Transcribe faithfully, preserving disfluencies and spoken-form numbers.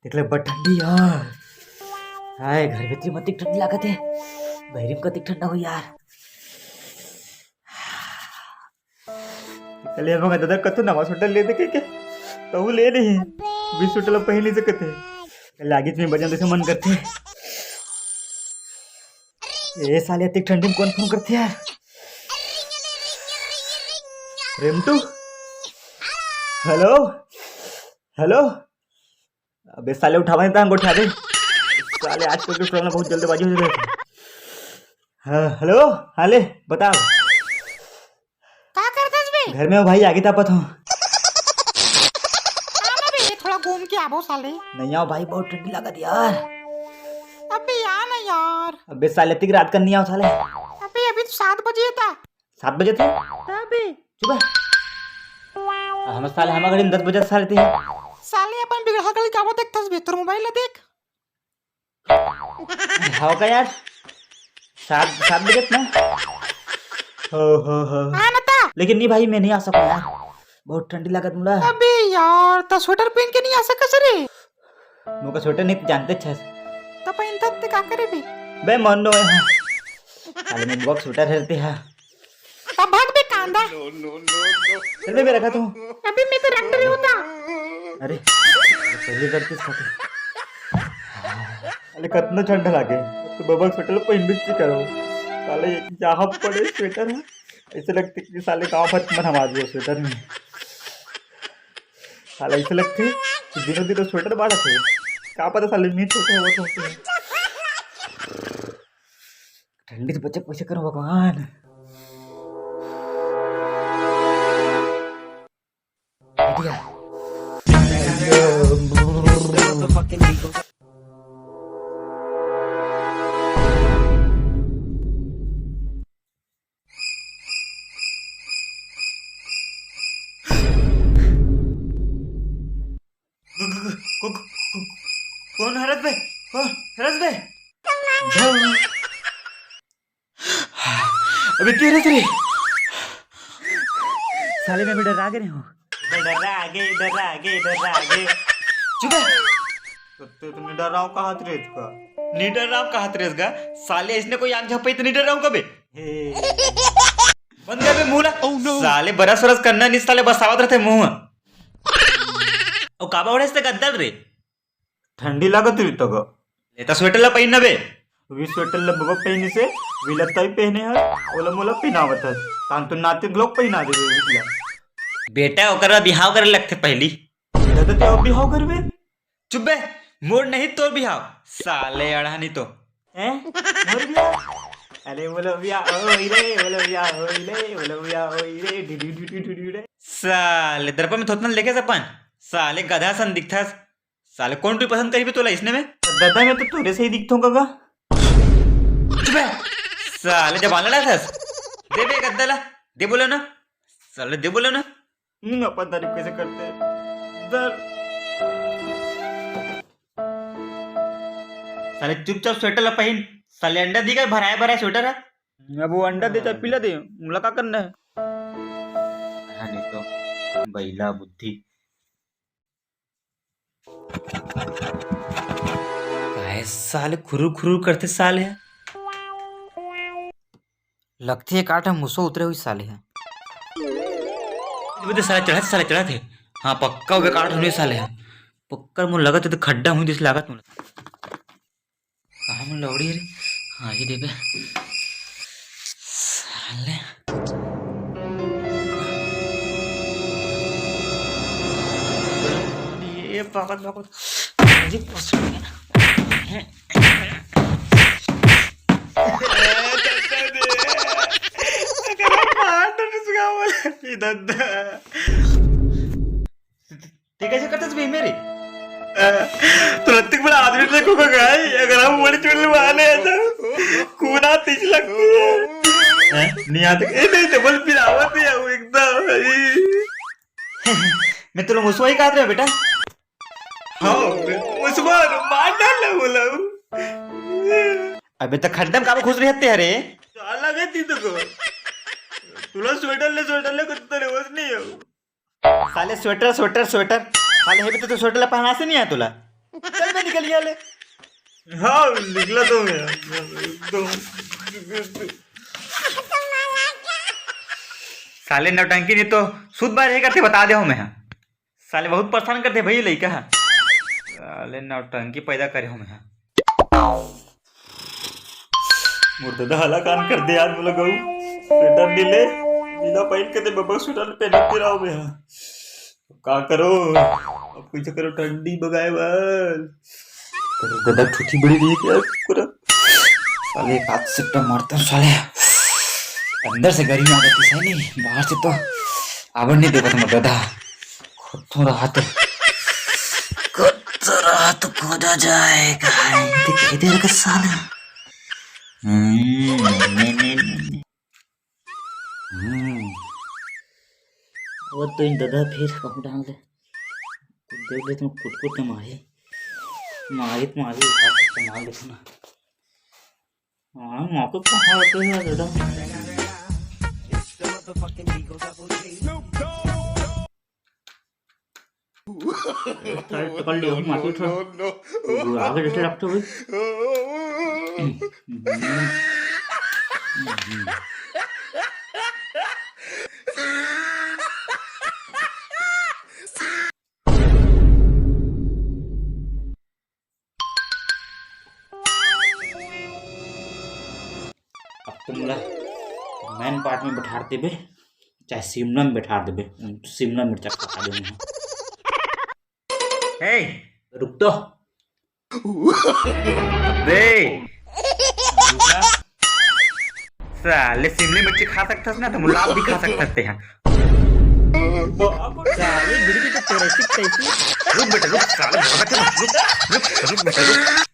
देख ले, बड़ ठंडी यार। हाय, घर भीतरी म अतिक ठंडी लागत हे, बहिरी म कतिक ठंडा हो यार। कल ये मगा दादा कतो नवा स्वेटर ले दे के, के? तहू ले नहीं, भी स्वेटर ला पहिन नहीं सकत हे। कल आगे में बजन देखे मन करते। ए साले, अतिक ठंडी में कौन फोन करते यार? रिमटू, हेलो, हेलो। अबे साले, उठावा नहीं, तहां गोठा दे। साले, आजकल के प्रॉब्लम बहुत जल्दबाजी हो जाती है। हाँ, हेलो, हाँ ले, बता। का करथस बे? घर में हो भाई, आगी तापत हूँ। आ ना बे, थोड़ा घूम के आबो साले। नहीं आओ भाई, बहुत ठंडी लागत यार। अबे आ ना यार। अबे साले, अतिक रात कर नहीं आओ साले। अबे अभी तो सात बजे था। सात बजे थे? अबे चुप है। हम साले, हम घड़ी दस बजे साले थे। साले अपन बिगड़हा कल क्या देखथस बे? तोर मोबाइल ला देख। हव का यार? सात, सात बजे ना? हो, हो, हो। हाँ ना ता। लेकिन नहीं भाई, मैं नहीं आ सकूँ यार, बहुत ठंडी लागत मुला। अबे यार, त स्वेटर पहन के नहीं आ सकस रे? मोका स्वेटर नहीं जानते छस। त पहनता ते का करे बे? बे मन नो है। साले में बॉक्स स्वेटर हेरते हा। अब भाग बे कांदा। चल बे, बे रखा तू। अबे मैं तो रख रही हूँ ना। अरे, पहले करते खाते। अरे कतना ठंडा लागे, तो बबल स्वेटर पहिन भी करो। साले यहाँ पड़े स्वेटर है, ऐसे लगते कि साले गाँव भर मन हमार जो स्वेटर में। साले ऐसे लगते कि दिनों दिन स्वेटर बाढ़त है। का पता साले मीत होते हैं, वो तो होते हैं। ठंडी से बचे कैसे करो भगवान। आइडिया। को-, को-, को-, को-, कौन हरत बे? कौन हरत बे? अबे तेरे तेरे। साले मैं भी डरा गए हूँ। डरा आगे, डरा आगे, डरा आगे। चुप है। तो, तो तुमने डराओ कहा थे इसका? नहीं डराओ कहा थे इसका? साले इसने कोई आग झपई तो नहीं डराऊं कभी। बंद कर बे मुंह ला। Oh no। साले बरस वरस करना नहीं, साले बसावत रहते मुंह। ओ काबा ओढ़े से गद्दल रे। ठंडी लागत रही तो गो। ले त स्वेटर ला पहिन ना बे। वी स्वेटर ला बबा पहिनी से, वी ला तई पहने हर, ओला मोला पहिनावत हर। तान तो नाते लोग पहिना दे वी ला। बेटा ओकर बिहाव करे लगथे पहली। दादा ते अब बिहाव करबे? चुप बे, मोर नहीं तोर बिहाव, साले अड़हानी तो। हैं? मोर बिहाव? अरे बोलो बिहाव होई रे, बोलो बिहाव होई रे, बोलो बिहाव होई रे, do do do do do do रे। साले दर्पण में थोथना लेके अपन, साले गधा सन दिखथस। साले कौन टुरी पसंद करी बे तोला इसने में? दादा मैं तो तोरे से ही दिखता हूँ काका। चुप है। साले जबान लड़ाथस। दे बे गद्दा ला, दे बोलो ना। साले दे बोलो ना। हम्म, अपन तारीफ कैसे करते हैं? दर- साले चुपचाप स्वेटर ला पहिन। साले अंडा दी का भराए भराए स्वेटर है। अब वो अंडा दे चाहे पिला दे, मुला का करना है? हाँ, नहीं तो बैला बुद्धि। काहे साले खुरुर खुरुर करथे साले ह? लगथे एक आठ मुसो उतरे हुई साले ह। अबे तो साले चढ़त, साले चढ़त हे। हाँ, पक्का वो एक आठ होने साले ह। पक्का मोर लगत हे तो खड्डा हुई दिस लागत मोला। कहाँ में लौड़ी रे? हाँ, ये देबे। साले। ये पागल, पागल। मुझे पसंद है। ये दद्दा। ते कैसे करथस बे मेरे? तो रत्तिक बड़ा आदमी से को गाय, अगर हम बड़ी चुड़ैल मारने हैं तो कूदा तीस लगती है। हैं? नहीं आते। ए, नहीं तो बोल, फिर आवत ही है वो एकदम। मैं तो लोग उसको ही काट रहे हो बेटा। हाँ, उसको मार डालना बोला हूँ। अबे तो खड्डम काबे खुश रहते हैं रे। तो अलग है ती तो को। तुला स्वेटर ले, स्वेटर ले, कुछ तो रे, बस नहीं हो। साले स्वेटर, स्वेटर, स्वेटर। साले हे भी तो तू स्वेटर ला पहना से नहीं आया तुला। चल बे निकल यहाँ ले। हाँ, निकला तो मैं एकदम। साले नौटंकी नहीं तो सुध बार हे करते बता दे हो मैं। साले बहुत परेशान करते भई लइका ह। साले नौटंकी पैदा करे हो मैं। मोर ददा हला कान कर दे यार, मोला गऊ। स्वेटर नहीं ले, बिना पहन के ते बबक स्वेटर पहन के रहो मैं। का करो, अब कुछ करो ठंडी बगाए बर। करो ददा ठूठी बड़ी रही है पूरा। साले एक हाथ से टमारता हूँ साले। अंदर से गर्मी आ जाती है नहीं, बाहर से तो आवन नहीं देता तुम ददा। खुद तो रहा तो, खुद तो रहा तो खोदा जाएगा। दिखाई दे रहा साला। हम्म, नहीं, नहीं, नहीं, नहीं। हम्म। वो तो इन ददा फिर कहूँ डाल दे। देख ले तुम कुट कुट के मारी। मारी तो मारी, उठा के मार लेते ना। हाँ, मौके पे कहाँ होते हैं दादा? साइड पकड़ लियो, मार के उठा। वो आगे जैसे रखते हुए। अब तुम ला मेन पार्ट में बैठा देबे, चाहे शिमला में बैठा देबे, शिमला मिर्चा खा देबे। ए, रुक तो। बे, रुक ना। साले शिमला मिर्च खा सकथस ना, तो मुलाब भी खा सकथस ते हैं। बाप रे, साले गिर गई तो तेरे से कैसी? रुक बेटा, रुक, साले भगत है, रुक, रुक, रुक बेटा, रुक।